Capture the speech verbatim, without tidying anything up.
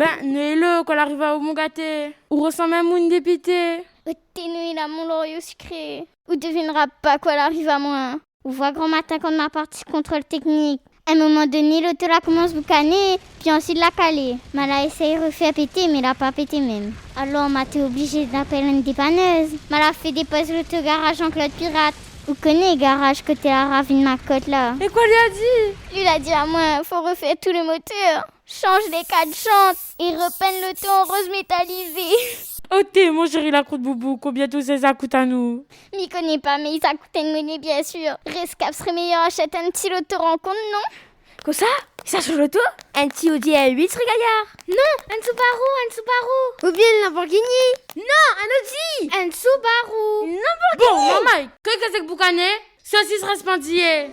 Bin, Noélo, kan la ariv aou, mon gaté, ou rosanm in moun dépité. Oté Noéla, mon loryo sikré. Ou devinra pa kosa la ariv amoin. Ou voi, gran matin, kan ma parti kontról téknik, in moman doné, loto la komans boukané, pi ansuit la kalé. Ma la éséy refé pété, mé la pa pété mèm. Alor, ma té oblizé d'apèl in dépanèz. Ma la fé dépoz loto garaz Jean-Claude Pirate. Ou koné, garaz koté la ravine Makot la. É kosa li la di ? Li la di amoin, fo refé tout le motèr. Shanj lé kad shant é repinn loto an roz métalizé. Oté, mon shéri la krout boubou, konbien tout sa, sa kout anou ? Mi koné pa, mé sa kout in moné, biensir. Reskap sré méyèr ashèt in ti loto rankont, non ? Kosa ? Sa shanj loto ? In ti Audi R huit, sré gayar. Non, in Subaru, in Subaru. Oubien in Lamborghini. Non, in Audi. In Subaru. In Lamborghini. Bon, momon, kosa i kaz èk boukané ? Sosis rès pandiyé.